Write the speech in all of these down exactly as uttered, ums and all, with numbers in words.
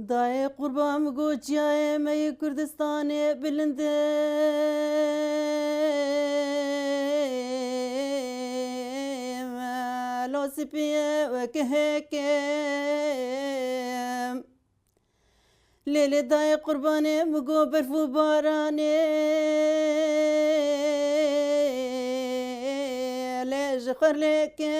Dayê qurban, min got çiyayê me yê Kurdistanê bilind e, me lo spî ye weke hêkê. Lê lê dayê qurbanê, min got berf û baranê, lê ji xwe lê kir.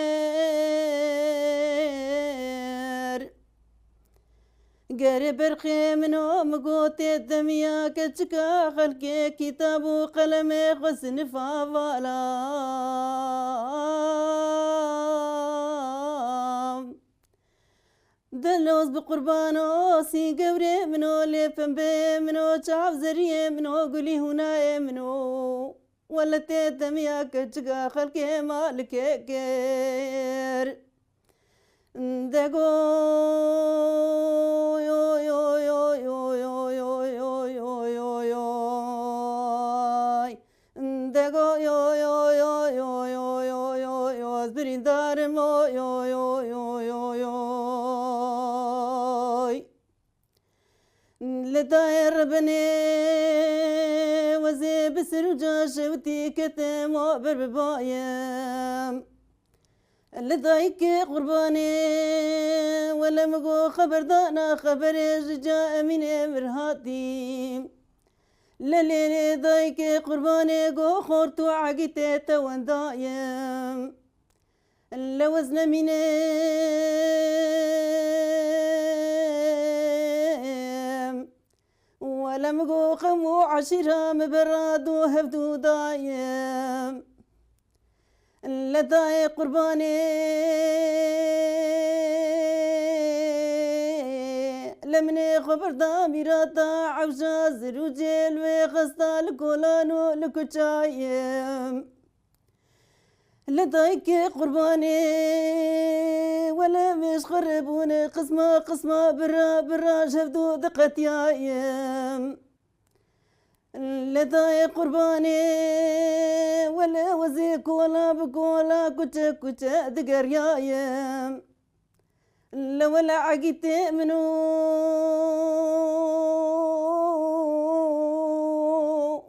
Gerê berxê min o, min gotê demiya keçika xelkê, kitab û qelemê xwe sinifa vala. Deloz bi qurban o, sî gewrê min o, lê pembeyê min o, çav zeriyê min o, gulî hûnayê min o. Wele tê demiya keçika xelkê malikê kir. Dego, yo, yo, yo, yo, yo, yo, yo, yo, yo, yo. Dego, yo, yo, yo, yo, yo, yo, yo, yo, ez birîndar im, o, yo, yo, yo, yo, yo. Li dayê ribinê wezê bi sir û caş û tî ketim û ber bi bayim. Li dayikê qurbanê wele min got xeberdana xeberê ji ca Emînê vir hatî. Lê lê lê dayikê qurbanê got xort û egîtê te wendayim. Lewez nemînim. Wele min got xem û eşîra min berad û hevdû dayim. Le dayê qurbanê, le minê xwe berda mîrata ewja zir û cêl wê xesta li kolan û li kuçayim. Li dayikê qurbanê, wele mêj xiribûne qisma qisma bira bira ji hevdû diqetiyayim. Li dayê qurbanê, wele wezê kola bi kola kuçe kuçe digeriyayim. Le wele egîtê min o,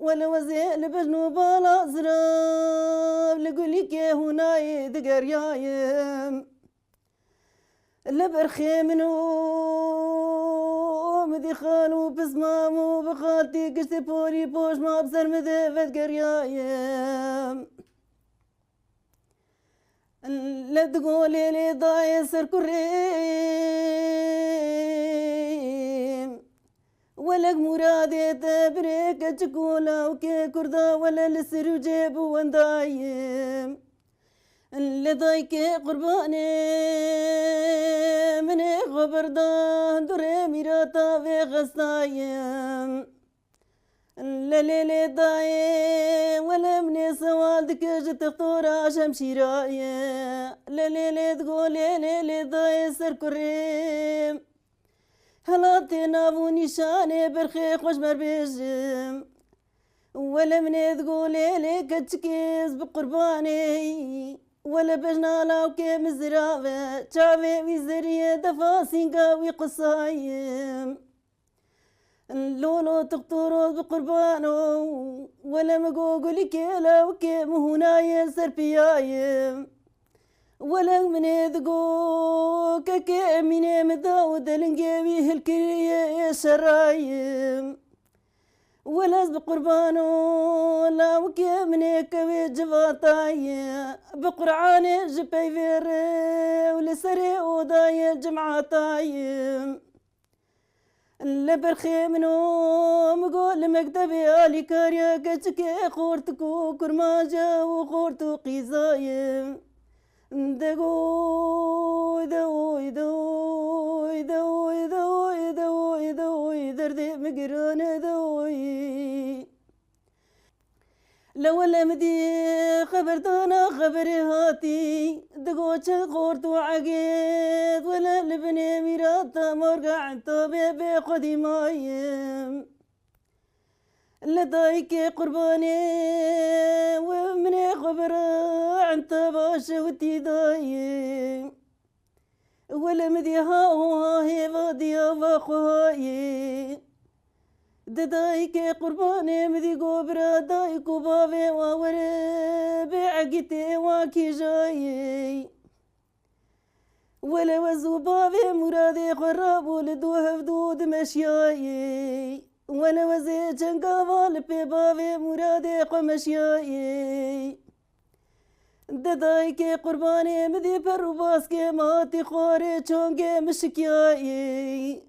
wele wezê li bejn û bala zirav li gulîkê hûnayê digeriyayim. Li berxê min o, min dî xal û pismam û bi xaltî giştî porî poşma bi ser min de vedigeriyayim. Le digolê lê dayê ser kurê, welek muradê te birê keçik û lawkê kurda wele li sir û cê bi wendayim. Le dayikê qurbanê, minê xwe berda durê mîrata vê xestayim. Le lê lê dayê, wele minê sewal dike ji textora şemşîrayê. Le lê lê digo lê lê lê dayê ser kurê. Helatê nav û nîşanê berxê xweş me bêjim. Wele minê digo lê lê keçikê ez bi qurbanê. Wele bejna lawkê min zirave, çavê wî zeriyê defa sînga wî qusayim. Lolo tuxtoro bi qurbano, wele mi go gulikê lawkê mi hûnayê ser piyayê. Wele minê digo kekê Emînê mi da û delingê wî hilkiriye ê şerayê. Wele ez bi qurbano, lawkê minê kewê civatayê. Bi Qur'anê ji peyvê re û li serê odayê cimatayê. Li berxê min o, min got li mektebê alîkariya keçikê xortik û kurmaja û xort û qîzayê. Degoy, deoy, deoy, deoy, deoy, deoy, deoy, derdê min giran e deoy. Le wele min dî xeberdana xeberê hatî, digo çi xort û egêt, wele li binê mîrata morga Entabê bê xwedî mayim. Li dayikê qurbanê, we minê xwe bira Entaba şewitî dayim. Wele min dî ha ho ha hêva diya va xwe hayê. Di dayikê qurbanê min dî go bira dayik û bavê wa were bê egîtê wa kîjayê. Wele wez û bavê muradê xwe rabû li dû hevdû dimeşiyayê. Wele wezê çengava li pê bavê muradê xwe meşiyayê. Di dayikê qurbanê min dî per û baskê matî xwarê çongê min şikiyayê.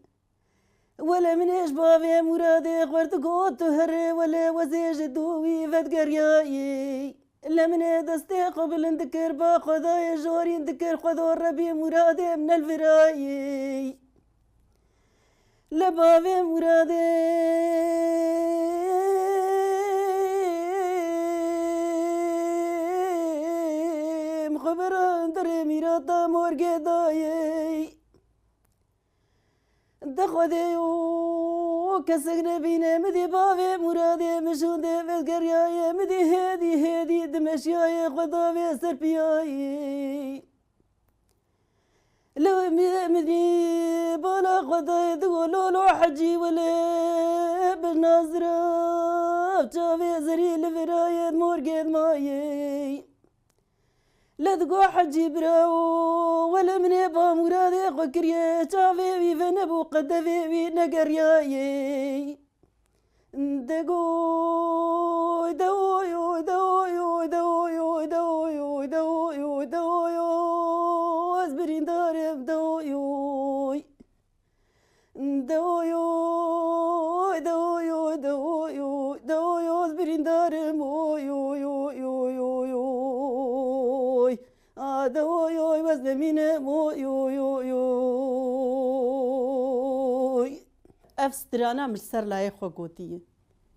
Wele min ê ji bavê muradê xwe digot tu herê wele wezê ji dû wî vedigeriyayê. Le min ê destê xwe bilind dikir ba Xwedayê jorîn dikir Xwedo Rebî muradê min nelvirayê. Le bavê muradê min xwe birandirê mîrata morgê dayê. De Xwedê yo kesek nebîne min dî bavê muradê min şûndê vedigeriyayê min dî hêdî hêdî dimeşiyayê Xweda vê serpiyayê. Li min dî bala Xwedayê digo lolo hecî wele bi nazira çavê zerî li virayê morgê mayê. Le digo hecî birawo, wele min ê ba muradê xwe kiriye, çavê wî venebû, qedevê wî negeriyayê. Degoy, dewoyoy, dewoyoy, dewoyoy, dewoyoy, dewoyoy, dewoyoy, ez birîndar im, dewoyoy. Dewoyoy, dewoyoy, dewoyoy, dewoyoy, ez birîndar im, oy, oy, oy, oy, oy. A, dewoyoy, wez nemînim, oy, oy, oy, oy. Ev strana min li ser layê xwe gotiye.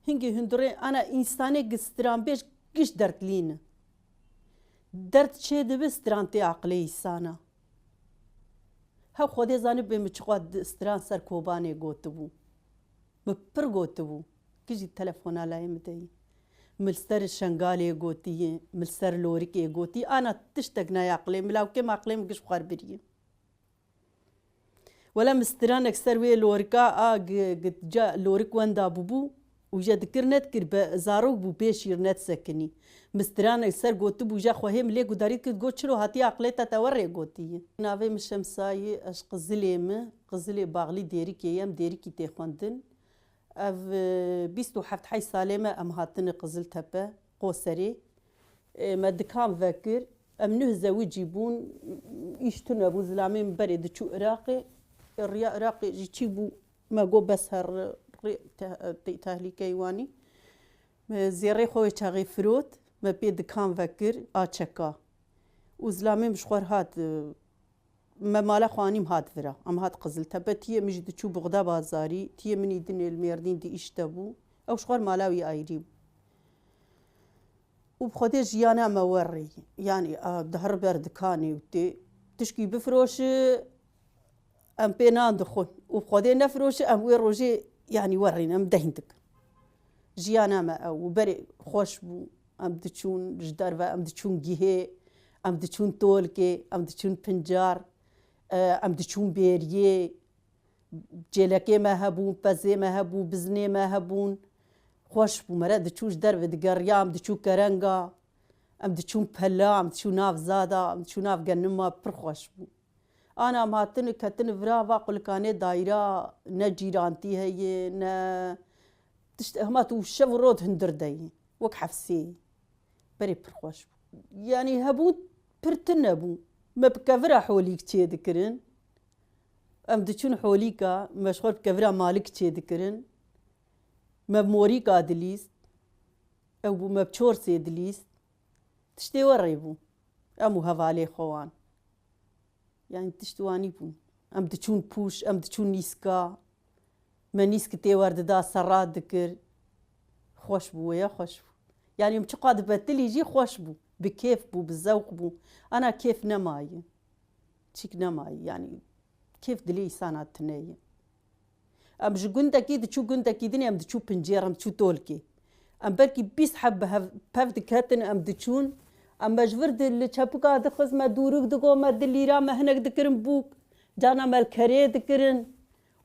Hingê hundirê ana însanê gi stranbêj giş derdlî ne. Derd çê dibe stran tê aqilê îsana. Hew Xwedê zanibê min çiqas di stran ser Kobanê gotibû. Min pir gotibû. Gi jî telefona layê min de yî. Min li ser Şengalê gotiye, min li ser Lorikê gotî. Ana tiştek nayê aqilê min, lawkê min aqilê min giş xwe biriye. Wela min stranek ser wê lorika a gi-, gi-, ca lorik wenda bûbû û je dikir nedikir be zarok bû pê şîr nedisekinî. Min stranek ser gotibû je xwe hê min lê gudarî dikir, got çilo hatiye aqilê te te werê gotiye. Navê min Şemsa ye, ez ji Qizilê me, Qizilê baxlî Dêrikê ye, em Dêrikî tê xwendin. Ev, e, bîst û heft heyş salê me em hatine Qiziltepe, Qoserê. E, me dikan vekir. Em nuh zewicî bûn, îş tune bû, zilamê min berê diçû Iraqê. E, riya Iraqê jî çî bû, me got bes her rê te-, te-, tehlîkeyê wanî. Me zêrê xwe wê çaxê firot, me pê dikan vekir a çeka. Û zilamê min ji xwe re hat, e, Me mala xwe anî, em hat vira. Em hat Qiziltepe. Tiyê min jî diçû Buxda Bazarî. Tiyê min î dinê li Mêrdîn di îş de bû. Ew ji xwe re mala wî ayrî bû. Û bi Xwedê jiyana me werê. Yanî, a, diher ber dikanê û tê tişkî bifiroşi, em pê nan dixwin. Û bi Xwedê nefiroşi, em wê rojê, yanî, werê ne, em deyn dikin. Jiyana me ew bû. Berê xweş bû. Em diçûn ji derve, em diçûn gihê, em diçûn tolkê, em diçûn pincar, e, em diçûn bêriyê. Çêlekê me hebûn, pezê me hebû, biznê me hebûn. Xweş bû. Mere diçû ji derve digeriya, em diçû kerenga, em diçûn pela, em diçû nav zada, em diçû nav genima, pir xweş bû. Ana em hatine ketine vira va qulikanê dayîra, ne cîrantî heye, ne tişt, hema tu şev û roj hundir de yî, wek hefsê yî. Berê pir xweş bû. Yanî hebûn pir tune bû. Me bi kevira holîk çêdikirin. Em diçûn holîka, me ji xwe bi kevira malik çêdikirin. Me bi morîka dilîst. Ew bû me bi çorsê dilîst. Tiştê werê bû. Em û hevalê xwe wan. Yanî tişt wanî bûn. Em diçûn pûş, em diçûn nîska. Me nîsk tê werdida, serra dikir. Xweş bû, wêya xweş bû. Yanî em çiqa dibetilî jî xweş bû. Bi kêf bû, bi zewq bû. Ana kêf nemaye. Çîk nemaye. Yanî kêf dilê îsana tune ye. Em ji gundekî diçû gundekî din, em diçû pincêr, em diçû tolkê. Em belkî bîst heb bi hev pev diketin, em diçûn. Em me ji vir di, li çepika dixist, me dûrik digot, me di lîra, me hinek dikirin bûk. Cana me li kerê dikirin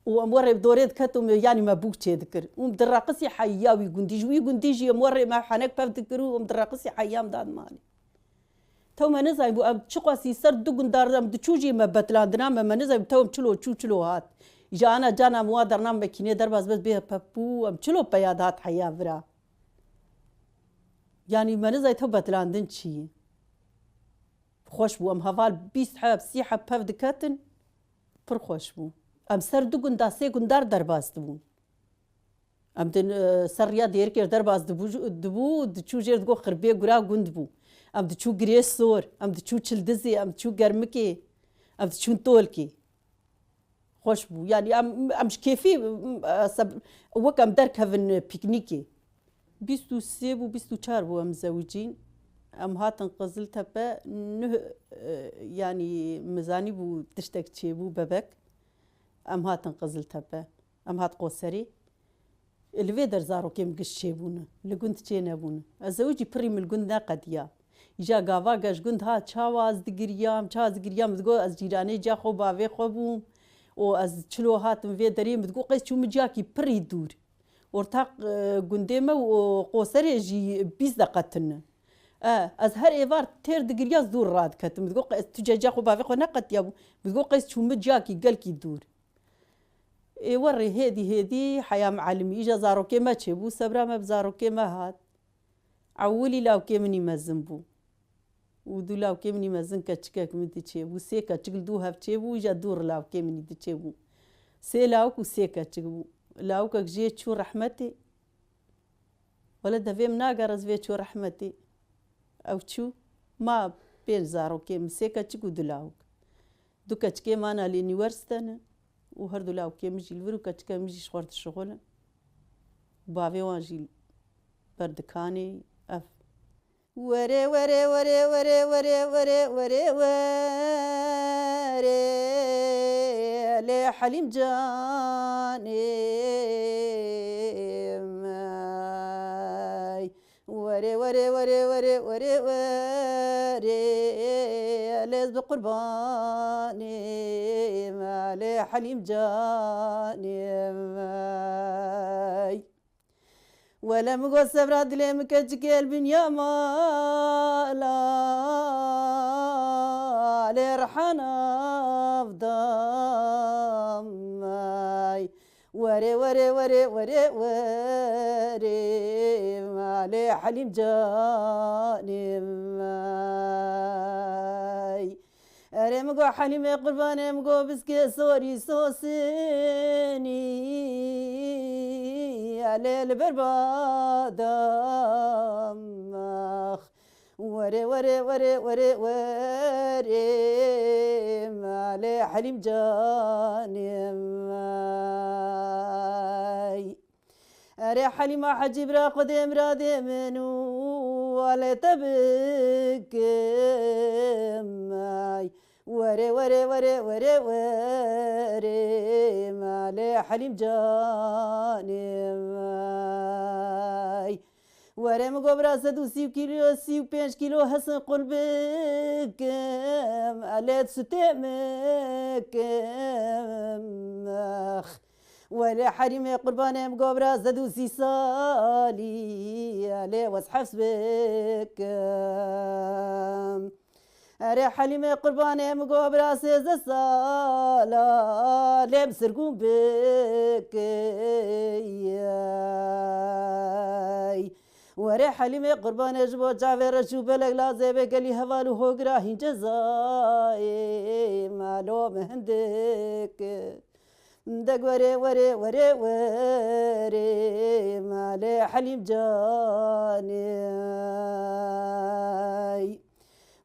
û em werê bi dorê diketin, yanî me bûk çê dikir. Û em direqisî heya wî gundî, ji wî gundî jî em werê me henek pev dikir û em direqisî heya em dad malê. Tew me nizanîbû, em çiqasî ser du gundar em diçû jî me betilandina me, me nizanîbû tew em çilo çû, çilo hat. Ji ana cana em wa derna mekînê derbas bes bê pep bû, em çilo peya dihat heya vira. Yanî me nizanî tew betilandin çi ye. Xweş bû, em heval bîst heb, sî heb pev diketin, pir xweş bû. Em ser du gunda, sê gundar derbas dibûn. Em di, e, ser riya Dêrikê derbas dibû, dibû, diçû jêr digot Xirbê Gura gund bû. Em diçû Girê Sor, em diçû Çildizê, em diçû Germikê, em diçûn Tolkê. Xweş bû. Yanî em, em ji kêfî, em, e, seb-, wek em derkevin pîknîkê. Bîst û sê bû, bîst û çar bû em zewicîn. Em hatin Qiziltepe, nuh, e, yanî min zanîbû tiştek çêbû bebek. Em hatin Qiziltepe. Em hat Qoserê. Li vê der zarokê min giş çêbûne. Li gund çênebûne. Ez zewicî pirî min li gund neqediya. Îja gava ge ji gund hat, çawa ez digiriyam, çawa ez digiriyam, min digot ez cîranê ciya xwe bavê xwe bûm. Û ez çilo hatim vê derê, min digot qey çûm ciyakî pirî dûr. Ortaq, e, gundê me û Qoserê jî bîst deqe tune. E, ez her êvar têr digiriya, ez dûr radiketim. Min digot qey ez tu ciya xwe bavê xwe neqetiyabû. Min digot qey çûm ciyakî gelkî dûr. Ê werê hêdî hêdî heya me elimî. Îja zarokê me çêbû, sebra me bi zarokê me hat. Ewilî lawkê min î mezin bû. Û du lawkê min î mezin keçikek min diçêbû. Sê keçik li dû hev çêbû, îja dû re lawkê min î diçêbû. Sê lawik û sê keçik bû. Lawikek jê çû rehmetê. Wele devê min nagere ez vê çû rehmetê. Ew çû, ma pênc zarokê min, sê keçik û du lawik. Du keçikê mana li unîwersîte ne û her du lawkê min jî li vir û keçikê min jî ji xwe re dişixulin. Bavê wan jî ber dikanê ev. Were, were, were, were, were, were, were, were, lê Helîm canê me. Were, were, were, were, were, were, lê ez bi qurbanê me, lê Helîm canê me. Wele min got sebra dilê min keçikê li binya mala, lê rihana avda me. Were, were, were, were, were, malê Helîm canê me. Erê min got Helîmê qurbanê min got biskê sorî sosinî, elê li ber badam. Were, were, were, were, were, malê Helîm canê me. Erê Helîma Hecî bira xwedê miradê min û alê te bikim. Were, were, were, were, were, malê Helîm canê me. Were min got bira sed û sî kîlo, sî û pênc kîlo hesin qul bikim, elê sutê min kim. Were Helîmê qurbanê min got bira sed û sî salî, elê wez hefs bikim. Erê Helîmê qurbanê min got bira sêzdeh sala lê min sirgûn bikey. Were Helîmê qurbanê ji bo çavê reş û belek lazê bê gelî heval û hogira hîn cezayê malo min hindik. Dek were, were, were, were, malê Helîm canê.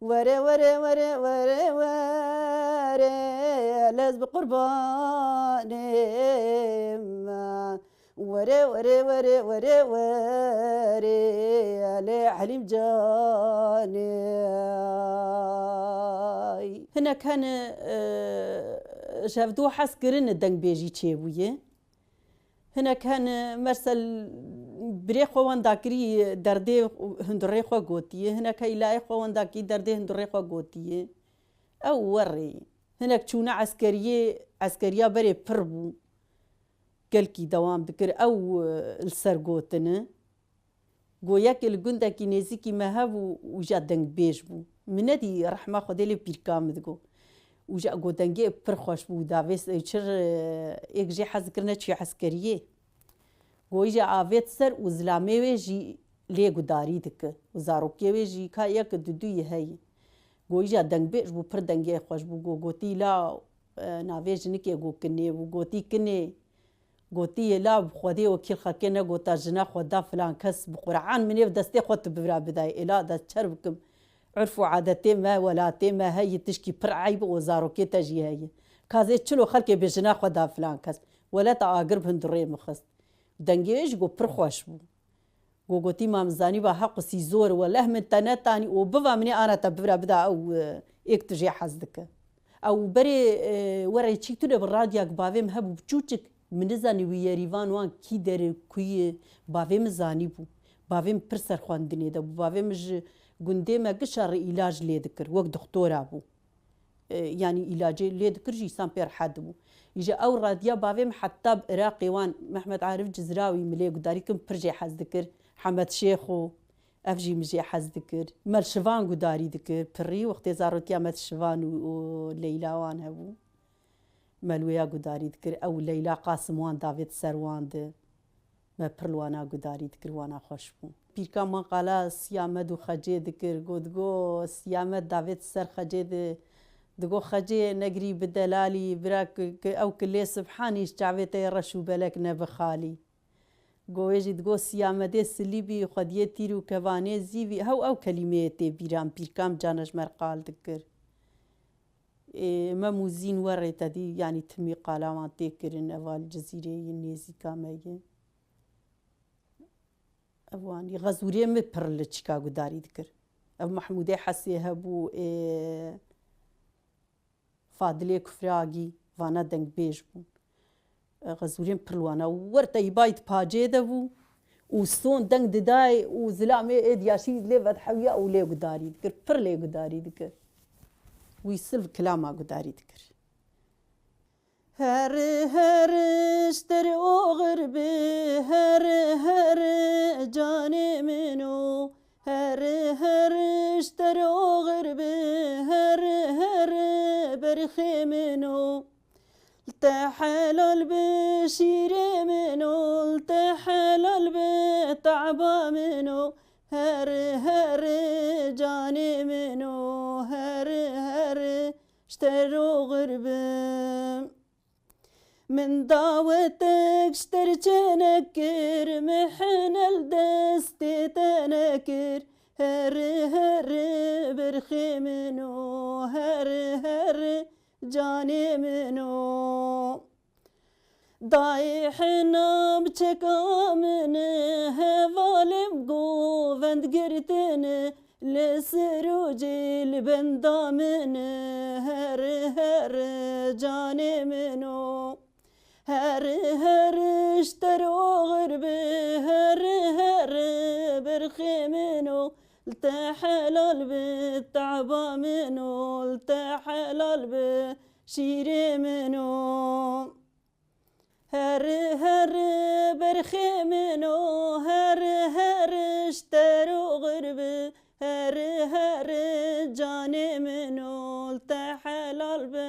Were, were, were, were, were, lez bi qurbanê me. Were, were, were, were, were, lê Helîm canê. Hinek hene, e, ji hevdu hez kirine dengbêjî çêbûye. Hinek hene, mersel birê xwe wenda kirî derdê hundirê xwe gotiye. Hinek hey layê xwe wenda kî derdê hundirê xwe gotiye. Ew werê ye. Hinek çûne eskeriyê, eskeriya berê pir bû. Gelkî dewam dikir. Ew, e, li ser gotine. Go yekê li gundekî nêzîkî me hebû û ja dengbêj bû. Min nedî rehma Xwedê lê pîrka min digo. Û ja go dengê pir xweş bû. Davê s-, çir, e, êk jê hez dikir neçûye eskeriyê. Go îja avêt ser û zilamê wê jî lê gudarî dike. Û zarokê wê jî ka yek du duyî heye. Go îja dengbêj bû, pir dengê xweş bû. Go gotî la, e, navê jinikê go kinê bû. Gotî kinê. Gotî yê la bi Xwedê wekîl xelkê negota jina xwe da filan kes, bi Quran min ê bi destê xwe tu bira bidayê. Ê la de çer bikim. Urf û adetê me, welatê me heye, tişkî pir eyb û zarokê te jî heye. Ka zê çilo xelkê bê jina xwe da filan kes. Weleta agir bi hundirê min xist. Dengê wê jî go pir xweş bû. Go gotî ma min zanîba heq û sîzor e, weleh min te netanî û biva min ê ana te bibira bida ew, e, êk tu jê hez dike. Ew berê, e, were çîk tune bi radyak bavê min hebû biçûçik. Min nizanî wî Yerîvan wan kî derê kuyê bavê min zanîbû. Bavê min pir ser xwendinê de bû. Bavê min ji gundê me gişa re îlac lê dikir. Wek doxtora bû. E, yanî îlacê lê dikir jî însan pê rehet dibû. Îja ew radiya bavê min heta bi Iraqê wan Mehmet Arif Cizrawî min lê gudarî kir, pir jê hez dikir. Hemed Şêxo, ev jî min jê hez dikir. Mel Şivan gudarî dikir. Pirî wextê zarotiya Mel Şivan û, û Leyla wan hebû. Mel wêya gudarî dikir. Ew Leyla Qasim wan davêt ser wan di. Me pir li wana gudarî dikir, wana xweş bû. Pîrka man qala Siyamed û Xecê dikir, got, go Siyamed davêt ser Xecê di, digo, Xecê negirî bi delalî, bira ki, ki ew kilê Sibhanî ji çavê te yê reş û belek nebixalî. Go wê jî digo, Siyamedê silîbî, xwediyê tîr û kevanê zîvî, hew ew kelîmeyê tê bîran, pîrka min cana ji me re qal dikir. Ê, Mem û Zîn werê te dî, yanî timî qala wan tê kirin, eva li Cizîrê yê nêzîka me yê. Ev wanî Xezûrê min pir li çika gudarî dikir. Ev Mehmûdê Hesê hebû, ê, Fadilê Kufragî, vana dengbêj bûn. Xezûrên pir li wana wer te îbayî di pacê de bû û son deng didayê û zilamê ê diyaşî lê vedhewiya û lê gudarî dikir. Pir lê gudarî dikir. Wî silv kilama gudarî dikir. Her her ji te re oxir bi, her her canê min o. Her her ji te re oxir bi, her her berxê min o. Li te helal bi şîrê min o, li te helal bi taba min o. Her her canê min o, her her ji te re oxir bi. Min dawetek ji te re çênekir, mihne li destê te nekir. Here here berxê min o, here here canê min o. Dayê hina bi çeka min e, hevalê min govend girtin e, li sirocê li benda min e, here here canê min o. Here here ji te re oxir bi, here here berxê min o. Li te helal bi taba min o, li te helal bi şîrê min o. Here here berxê min o, here here ji te re oxir bi, here here canê min o, li te helal bi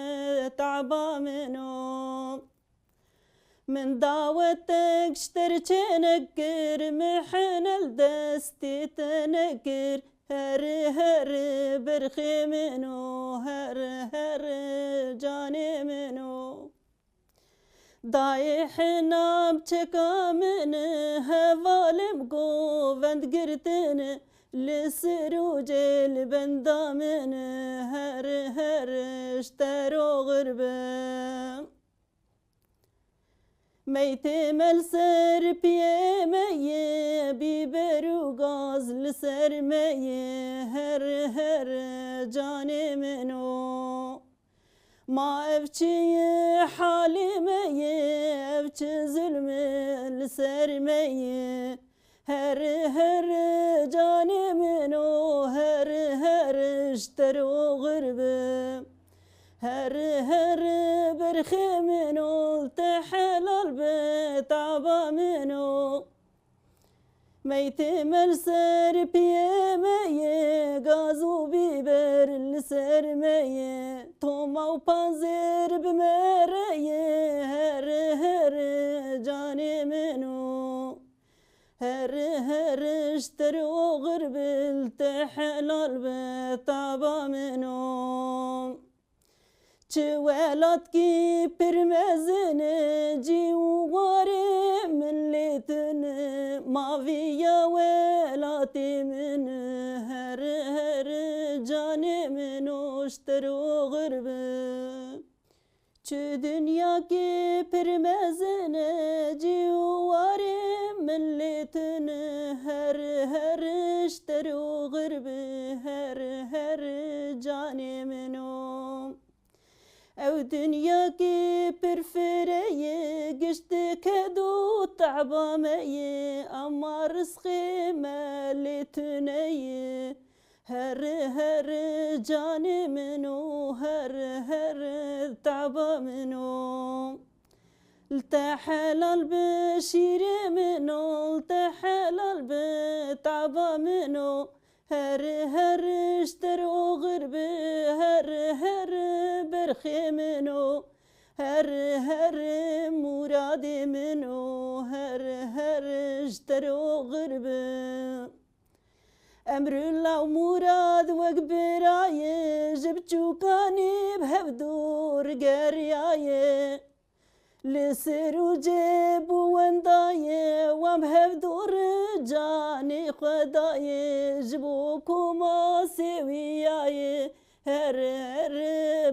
taba min o. Min dawetek ji te re çênekir, mihne li destê te nekir. Here here berxê min o, here here canê min o. Dayê hina bi çeka min e, hevalê min govend girtin e, li sirocê li benda min e, here here ji te re oxir bi. Meytê me li ser piyê me ye, bîber û gaz li ser me ye, here here canê min o. Ma ev çi ye halê me ye, ev çi zulm e li ser me ye. Here here canê min o, here here ji te re oxir bi. Her her berxê min ol, te helal be taba min o. Meytê me li ser piyê me ye, gaz û bîber li ser me ye. Toma û panzêr bi me re ye, her her canê min o. Her her ji te re oxir bil, te helal be taba min o. Çi welatkî pir mezin e, cî û warê min lê tune, maviya welatê min e, her her canê min o ji te re oxir be. Çi dinyakî pir mezin e, cî û warê min lê tune, her her ji te re oxir be, her her canê min o. Ew dinyakî pir fire ye, gişt ked û teba me ye, ama rizqê me lê tune ye. Her her canê min o, her her teba min o. Li te helal be şîrê min o, li te helal be teba min o. Her her ji te re oxir be, her her berxê min o. Her her muradê min o, her her ji te re oxir be. Emrullah û Murad wek bira ye, ji biçûkanî bi hev dûr geriyaye. Li Sirûcê bû wenda ye, wan bi hev dûr canê xwe daye, ji bo koma sêwiya ye. Her her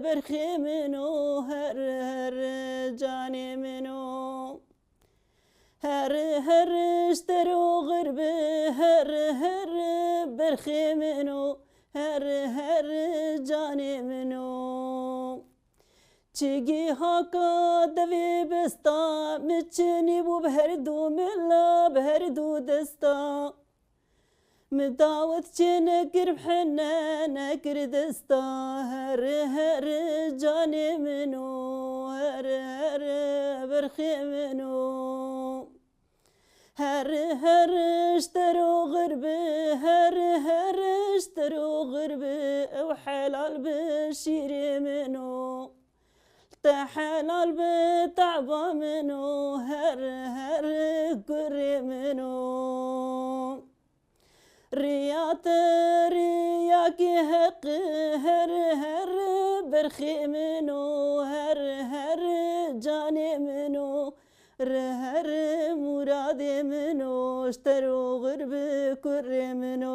berxê min o, her her canê min o. Her her ji te re oxir be, her her berxê min o, her her canê min o. Çigî haka devê besta, min çinî bû bi her du mila, bi her du desta. Min dawet çê nekir, bi hene nekir desta, her her canê min o, her her berxê min o. Her her ji te re oxir be, her her ji te re oxir be, ew helal be şîrê min o. Te helal be taba min o, her her kurê min o. Riya te riyakî heq, her her berxê min o, her her canê min o, her her muradê min o, ji te re oxir be kurê min o.